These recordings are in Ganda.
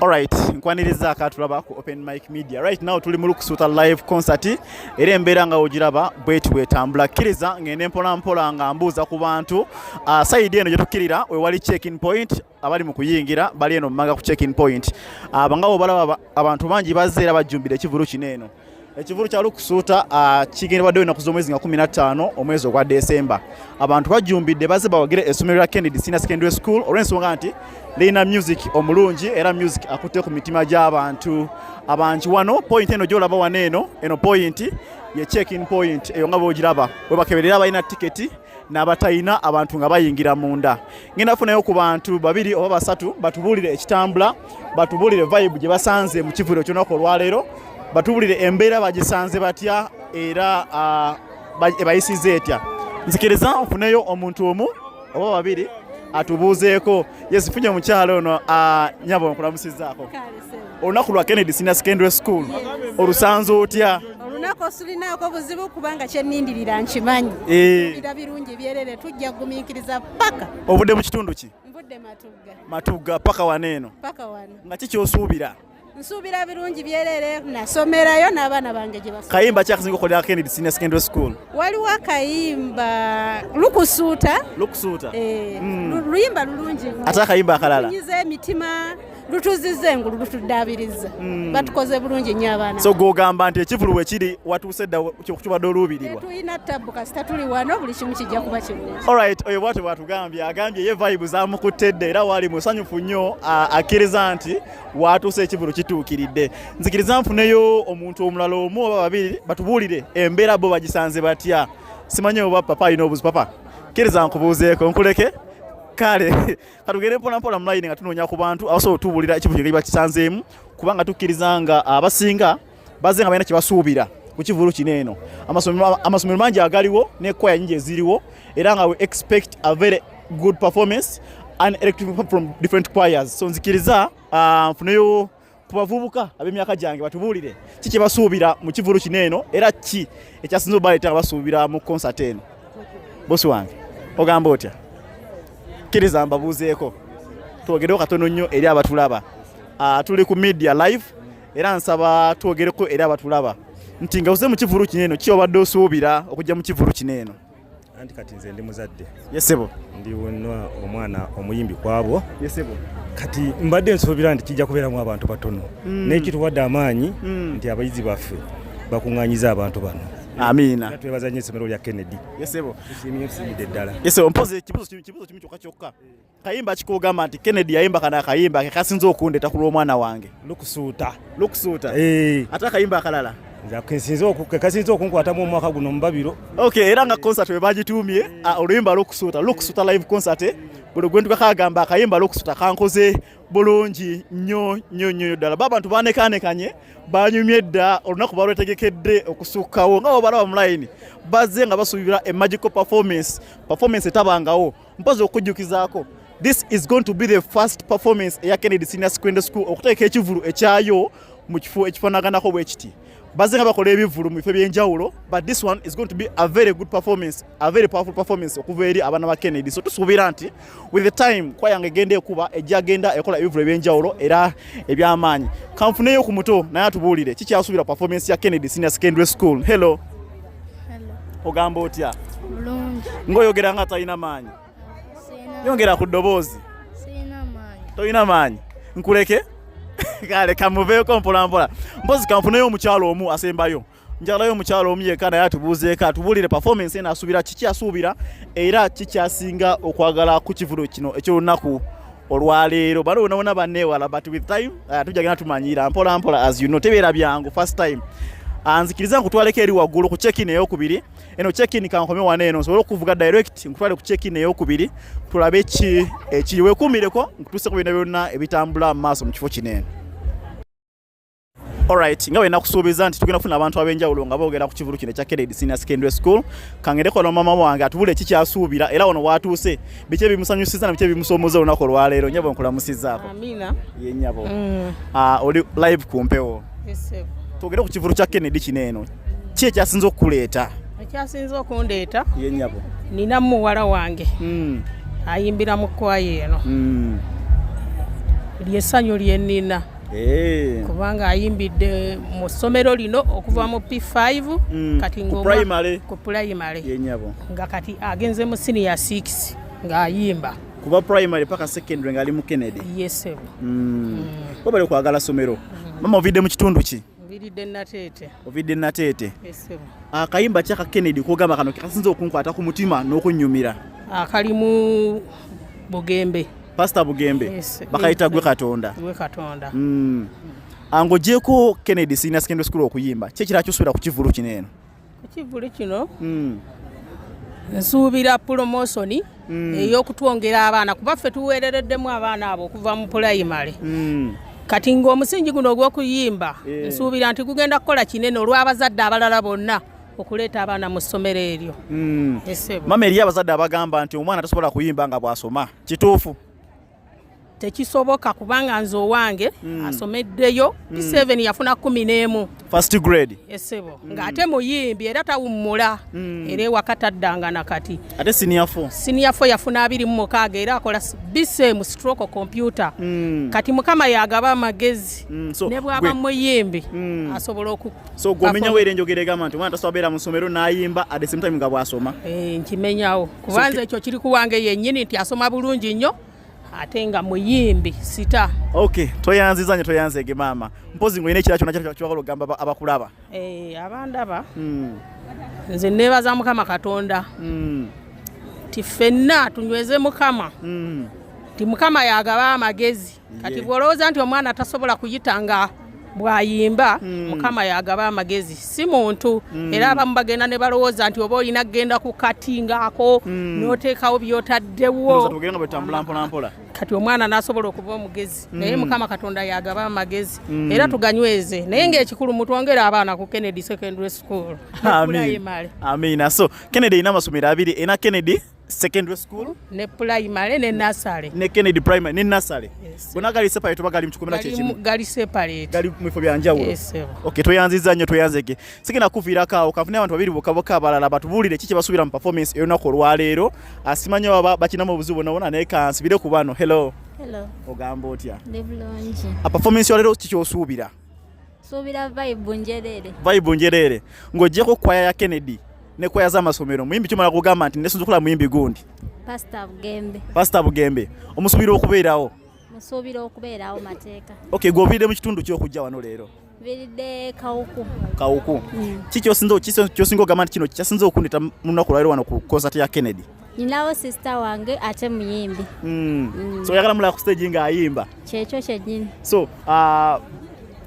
Alright, nkwaniriza akatulaba ku Open Mic Media. Right now tuli mu Lukusuuta live concert, era embeera nga ogiraba bweti bwetambula. Kkiriza ngende mpola mpola nga mbuuza ku bantu. Side eno gye tukkirira we wali check-in point, abali mu kuyingira bali eno mumanga ku check-in point. Nga bw'obalaba, abantu bangi bazze era bajjumbira ekivulu kino eno. Ekivulu kya Lukusuuta kigenda baddewo ennaku z'omwezi nga 15 omwezi ogwa Desemba. Abantu bajjumbidde, bazze bawagire essomero lya Kennedy Senior Secondary School olw'ensonga nti lirina music omulungi era music akutte ku mitima gy'abantu abangi. Wano point eno gy'olaba wano eno point ye check-in point eyo nga bw'ogiraba, we bakeberera abalina tiketi n'abatalina, abantu nga bayingira munda. Ngenda funayo ku bantu babiri oba basatu batubuulire ekitambula, batubuulire vibe gye basanze mu kivulu eky'olunaku olwaleero, batubuulire embeera bagisanze batya era ebayisiza etya. Nzikiriza nfuneyo omuntu omu oba babiri atubuuzeeko. Yes, nfunye omukyalo ono. Nyabo, nkulamusizzaako. Olunaku lwa Kennedy Senior Secondary School olusanze otya? Olunaku osulinaako buzibu kubanga kyennindirira nkimanyi. Bira birungi byerere, tujja kugumiikiriza paka. Obudde mu kitundu ki? Nvudde Matugga. Matugga paka wano eno? Paka wano. Nga kikyosuubira? Nsuubira birungi byerere, nasomerayo n'abaana bange gye basoma. Kayimba ki akasinga okukolera Kennedy Senior Secondary School? Waliwo akayimba Lukusuuta. Lukusuuta. Eh, luyimba lulungi nnyo. Ate akayimba akalala? Lunyiza emitima, lutuzizza engulu, lutuddaabiriza. Batukoze bulungi nnyo abaana. So gwogamba nti ekivulu bwe kiri watuuse dda kibadde oluubirirwa? Tulina tabbu, kasita tuli wano buli kimu kijja kuba kirungi. Alright, oyo bwatyo bwatugambye, agambye ye vibe zamukutte dda era waali musanyufu nnyo, akkiriza nti watuuse ekivulu kituukiridde. Nzikiriza nfuneyo omuntu omulala omu oba babiri batubuulire embeera bo bagisanze batya. Simanyi oba papa alina obuzu. Papa, kkiriza nkubuuzeeko, nkuleke. Kale katugende mpola mpola mu layini nga tunoonya ku bantu abasobola otubuulira ekivulu kye bakisanzeemu, kubanga tukkiriza nga abasinga bazze nga balina kye basuubira ku kivulu kino eno. Amasomero mangi agaliwo n'ekwaya nyingi eziriwo, era nga we expect a very good performance and electric from different choirs. So nzikiriza nfuneyo ku bavubuka ab'emyaka gyange batubuulire ki kye basuubira mu kivulu kino eno era ki ekyasinze obaleeta nga basuubira mu concert eno. Bosi wange, ogamba otya? Kkiriza mbabuuzeeko, twogereho katono nnyo eri abatulaba. Tuli ku media live era nsaba twogereko eri abatulaba nti nga oze mu kivulu kino eno, ki obadde osuubira okujja mu kivulu kino eno? Anti kati nze ndi muzadde. Yes ssebo. Ndi wonna omwana omuyimbi kwabwo. Yes ssebo. Kati mbadde nsuubira nti kijja kubeeramu abantu batono, naye kituwadde amaanyi nti abayizi baffe bakuŋŋaanyiza abantu bano. Amiina. Era twebaza nnyo essomero lya Kennedy. Yes ssebo. Tusiimye, tusiimidde ddala. Yes ssebo. Mpozi ekibuuzo kimu kyokka kyokka. Kayimba kikogamba nti Kennedy yayimba kano akayimba ke kasinze okundeeta ku lw'omwana wange? Lukusuuta. Lukusuuta? Eh. Ate akayimba akalala? Nze kasinze okunkwatamu omwaka guno mubabiro. Okay, era nga concert we bagituumye oluyimba Lukusuuta, Lukusuuta live concert, buli gwe ntuka kagamba akayimba Lukusuuta kankoze bulungi nnyo nnyo nnyo ddala. Ba abantu banekaanekanye, banyumye dda, olunaku balwetegekedde okusukkawo nga bwebalaba mu layini, bazze nga basuubira a magical performance, performance etabangawo. Mpozi okujjukizaako, this is going to be the first performance eya Kennedy Senior Secondary School okuteeka ekivulu ekyayo mu kifo ekifaanaganako bwe kiti. Bazze nga bakola ebivulu mu bifo ebyenjawulo, but this one is going to be a very good performance, a very powerful performance okuva eri abaana ba Kennedy. So tusuubira nti with the time kwaya nga egenda ekuba, ejja genda ekola ebivulu ebyenjawulo era ebyamaanyi. Kanfuneyo ku muto naye atubuulire kikyasuubira performance ya Kennedy Senior Secondary School. Hello. Hello. Ogamba otya? Bulungi. Ng'oyogera nga talina maanyi. Sirina. Yongera ku ddoboozi. Sirina maanyi. Tolina maanyi, nkuleke. Kale kamuveeko mpolampola. Mpozi kanfuneyo omukyalo omu asembayo. Njagalayo omukyalo omu yekka naye atubuuzeeko, atubuulire performance eno asuubira kiki, asuubira era kikyasinga okwagala ku kivulo kino ekyolunaku olwaleero. Bano bonabona banneewala, but with time tujja genda tumanyira mpola mpola. As you know, tebeera byangu first time. Nzikiriza nkutwaleko eri waggulu ku check-in eyokubiri eno. Check-in kankome wano eno nsobole okuvuga direct nkutwale ku check-in eyokubiri, tulabe ki ekiri. Weekuumireko nkutuuse ku byonna byonna ebitambula mu maaso mu kifo kino eno. Alright, nga bwe nakusuubiza nti tugenda kufuna abantu ab'enjawulo nga boogera ku kivulu kino ekya Kennedy Senior Secondary School, kangereko no mama wange atubule ekikyasuubira era wano waatuuse, biki ebimusanyusiza na biki ebimusoomoza olunaku olwaleero. Nyabo, nkulamusizzaako. Amina. Ye nyabo. Oli live ku mpewo. Yes, sir. Twogere ku kivulu kya Kennedy kino eno, ki ekyasinze okukuleeta? Ekyasinze okundeeta, Ye nyabo. nina muwala wange ayimbira mu kwaya eno. Lyessanyu lyennina kubanga ayimbidde mu ssomero lino okuva mu P5 kati Ku primary. Ku primary. Yenyabo. Nga kati agenze mu senior 6 ng'ayimba. Kuva primary paka secondary ng'ali mu Kennedy. Yesebo. Webale kwagala ssomero. Mama, ovidde mu kitundu ki? Nviiridde Nateete. Ovidde Nateete. Yesebo. Akayimba ki aka Kennedy kogamba kano kekasinze okunkwata ku mutima n'okunnyumira? Akalimu Bugembe. Pastor Bugembe. Yes. Bakayita Gwe Katonda. Gwe Katonda. Ng'ogyeko Kennedy Senior Secondary School okuyimba, ki ekirala ky'osuubira ku kivvulu kino eno? Ku kivvulu kino nsuubira promotion ey'okutwongera abaana, kuba ffe tuweerereddemu abaana abo okuva mu pulayimale. Kati ng'omusingi guno ogw'okuyimba nsuubira nti gugenda kukola kinene olw'abazadde abalala bonna okuleeta abaana mu ssomero eryo. Esebo. Mama, eriyo abazadde abagamba nti omwana tasobola kuyimba nga bw'asoma, kituufu? Tekisoboka, kubanga nze owange asomeddeyo P7, yafuna 11. First grade. Esebo, ng'ate muyimbi era tawummula, era ewaka taddanga na kati. Ate senior 4? Senior 4 yafuna 26, era akola BSM stroke computer. Kati Mukama yagaba amagezi. So, ne bw'aba muyimbi asobola oku So gwomenyawo era enjogera egamba nti omwana tasobola beera mu ssomero n'ayimba at the same time nga bw'asoma? Eh, nkimenyawo, kubanza ekyo kiri kuwange yennyini nti asoma bulungi nnyo ate nga muyimbi sita. Okay, toyanziza nnyo, toyanzeege maama. Mpozi ng'olina ekirala kyonna ky'oyagala okugamba abakulaba. Eh, abandaba, nze neebaza Mukama Katonda nti ffenna tunyweze Mukama, nti Mukama yagaba amagezi. Kati bw'olowooza nti omwana tasobola kuyita nga bw'ayimba, Mukama yagaba amagezi, si muntu. Era abamu bagenda ne balowooza nti oba olina kugenda ku kati ngaako n'oteekawo by'otaddewo. Ndowooza tugende nga bwe tutambula mpola mpola. Kati omwana n'asobola okuba omugezi, naye Mukama Katonda yagaba amagezi era tuganyweze. Naye ng'ekikulu, mutwongere abaana ku Kennedy Secondary School ne Amin. Primary. Amina. So Kennedy erina amasomero abiri, erina Kennedy Secondary School ne pulayimale ne nursery. Ne Kennedy Primary ne nursery. Yes. Gonna gali separate oba gali mu kikomera kyekimu? Gali separate. Gali mu bifo bya njawulo. Yes, sir. Okay, toyanziza nnyo, toyanzege. Sigenda kuviirako awo, kanfune abantu babiri bokka bokka abalala batubuulire ki kye basuubira mu performance ey'olunaku olwaleero. Asimanyi baba bakinamu obuzibu bwonna, naye kansibire ku bano. Hello. Hello. Ogamba otya? Ndi bulungi. A performance yaleero ki kyosuubira? Suubira vibe njerere. Vibe njereere. Ng'oggyeko kwaya ya Kennedy ne kwaya z'amasomero, muyimbi kimala kugamba nti nesunze okulaba muyimbi gundi? Pastor Bugembe. Pastor Bugembe omusuubira okubeerawo? Musuubira okubeerawo mateeka. Okay, gwe oviiridde mu kitundu ky'okujja wano leero? Viridde Kawuku. Kawuku. Ki kyosinga ogamba nti kino kyasinze okundeta mu lunaku lwaleero wano ku concert ya Kennedy? Nyinawo sister wange ate muyimbi. So oyagala mulaba ku stage ng'ayimba? Kyekyo kyennyini. So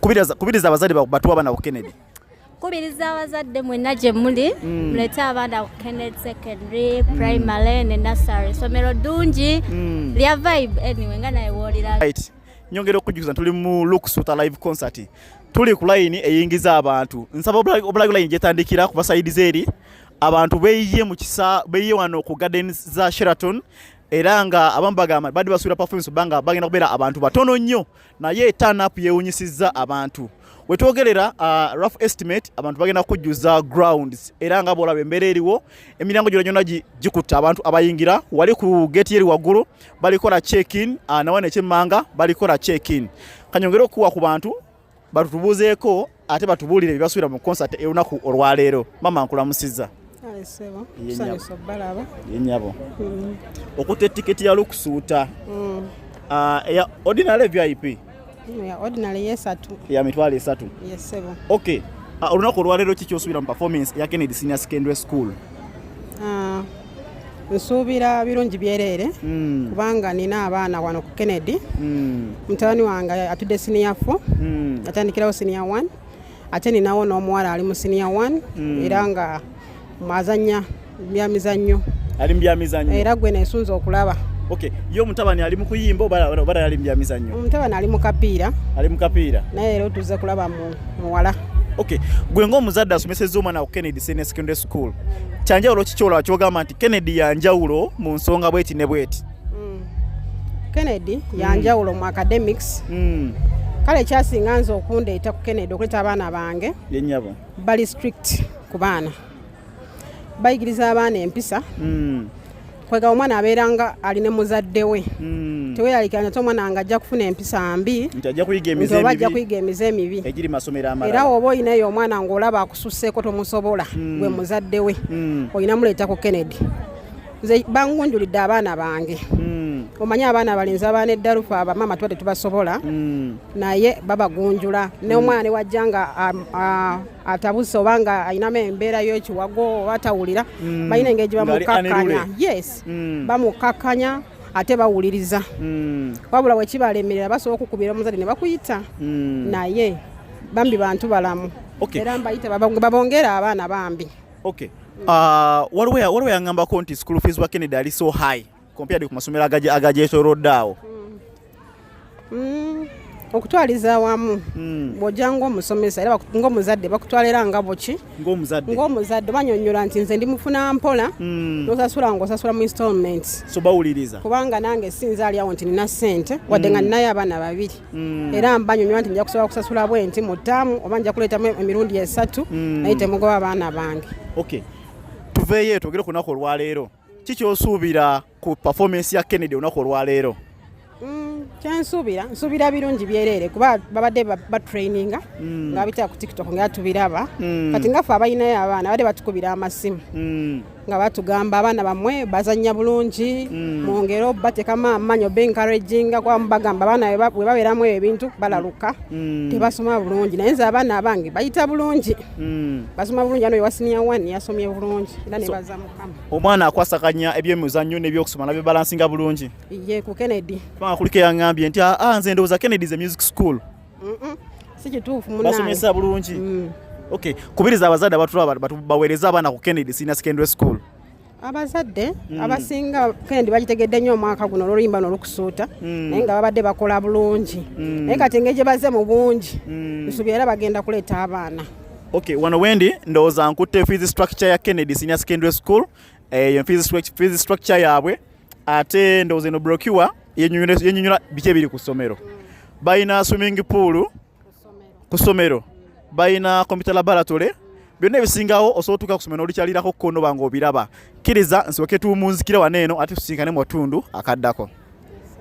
kubiriza abazadde batuwa abaana ku Kennedy. Kubiriza abazadde mwenna gye muli, mulete abaana ku Kennedy Secondary, Primary ne nursery. Essomero ddungi lya vibe anyway, nga naye woolira. Right. Nyongera okujjukiza, tuli mu Lukusuuta live concert, tuli ku layini eyingiza abantu. Nsaba obulago layini gyetandikira ku basayidiza eri abantu beeyiye mu kisa, beeyiye wano ku gardens za Sheraton. Era nga abamu bagamba badde basuubira performance obanga bagenda kubeera abantu batono nnyo, naye turn up yeewunyisizza abantu. Wetwogerera, rough estimate, abantu bagenda kujjuza grounds. Era nga bwolaba embeera eriwo, emiryango gyona gyonna gikutta abantu abayingira. Wali ku gate yeri waggulu balikola check in, nawano ekyemmanga balikola check in. Kanyongere okuwa ku bantu batutubuuzeeko ate batubuulire bye basuubira mu concert olunaku olwaleero. Mama, nkulamusizza. Aye, ssebo. Ye tusanyusa obbalaba. Yenyabo, okutta etiketi ya Lukusuuta, eya ordinary, VIP? Ya ordinary yesatu. Ya 30,000. Yesebo. Okay, olunaku olwaleero ki kyosuubira mu performance eya Kennedy Senior Secondary School? Ah, nsuubira birungi byereere kubanga nina abaana wano ku Kennedy. Mutabani wange atudde senior 4, atandikirawo senior 1, ate ninawo n'omuwala ali mu senior 1 era nga mwazanya byamizannyo. Ali mu byamizannyo. Era gwe nesunza okulaba. Okay, ye omutabani ali mu kuyimba oba ali mu byamizannyo? Omutabani ali mu kapiira. Ali mu kapiira. Naye era otuze kulaba mu muwala. Okay, gwe ng'omuzadde asomesezza omwana ku Kennedy Senior Secondary School, kyanjawulo ki kyolaba kyogamba nti Kennedy yanjawulo mu nsonga bweti ne bweti? Kennedy yanjawulo mu academics. Kale kyasinga nze okundeeta ku Kennedy, okuleeta abaana bange, Yenyabo. bali strict ku baana, bayigiriza abaana empisa. Kwega omwana abeera nga alina muzadde we. Teweeralikira nti omwana nga ajja kufuna empisa mbi, nti ajja kuyiga emize oba ajja emibi kuyiga emize emibi egiri masomero era amalala. Oba olinayo omwana ng'olaba akususseeko, tomusobola, gwe muzadde we, olina muleeta ku Kennedy. Nze bangunjulidde abaana bange. Omanyi abaana abalenzi, abaana eddalufu, abamaama tuba tetubasobola, naye babagunjula. N'omwana ne wajja nga atabuse oba nga ayinamu embeera y'ekiwago oba atawulira, balina engeri gye Ng'ali bamukakkanya. Unruly. Yes, bamukakkanya ate bawuliriza. Wabula bwe kibalemerera, basobola okukubira omuzadde ne bakuyita, naye bambi bantu balamu. Era mbayita babongere abaana bambi. Okay. Waliwo yaŋŋambako nti school fees wa Kennedy ali so high compared ku masomero agagyetoolodde awo. Okutwaliza awamu, bw'ojja ng'omusomesa era ng'omuzadde, bakutwala era nga buki? Ng'omuzadde. Ng'omuzadde banyonnyola nti nze ndi mufuna mpola, n'osasula ng'osasula mu installments. So bawuliriza. Kubanga nange sinza ali awo nti nina ssente, wadde nga ninayo abaana babiri, era mbanyonnyola nti nja kusobola kusasula bwe nti mu ttaamu oba nja kuleetamu emirundi 3, naye temugoba abaana bange. Okay, tuveeyo twogere ku lunaku olwaleero. Ki kyosuubira ku performance ya Kennedy olunaku olwaleero? Kyensuubira, nsuubira birungi byereere, kuba babadde batraininga nga babitera ku TikTok nga tubiraba. Kati nga ffe abalinayo abaana, badde batukubira amasimu nga batugamba, "Abaana bammwe bazannya bulungi, mwongere bateekamu amaanyi, oba encouraginga," kuba bagamba abaana bwe babeeramu ebintu balaluka, tebasoma bulungi. Naye nze abaana abange bayita bulungi, basoma bulungi. Ano ewa senior one yasomye bulungi era nebaza Mukama. Omwana akwasaganya ebyemizannyo n'ebyokusoma nabibalansinga bulungi? Ye, ku Kennedy. Kubanga kuliko eyaŋŋambye nti, "Ah, nze ndowooza Kennedy is a music school." Si kituufu, munange. Basomesa bulungi. Okay, kubiriza abazadde abatulaba baweereze abaana ku Kennedy Senior Secondary School. Abazadde abasinga Kennedy bagitegedde nnyo omwaka guno olwoluyimba n'olukusuuta, naye nga babadde bakola bulungi, naye kati engeri gye bazze mu bungi, nsuubira era bagenda kuleeta abaana. Okay, wano wendi ndowooza nkutte fees structure ya Kennedy Senior Secondary School. Eyo fees structure yaabwe, ate ndowooza eno brochure yenyonyola biki ebiri ku ssomero. Balina swimming pool ku ssomero, balina computer laboratory, byonna ebisingawo osobola otuuka ku ssomero n'olikyalirako kkono banga obiraba. Kkiriza nsooke tuwumunzikire wano eno, ate tusinkane mu watundu akaddako.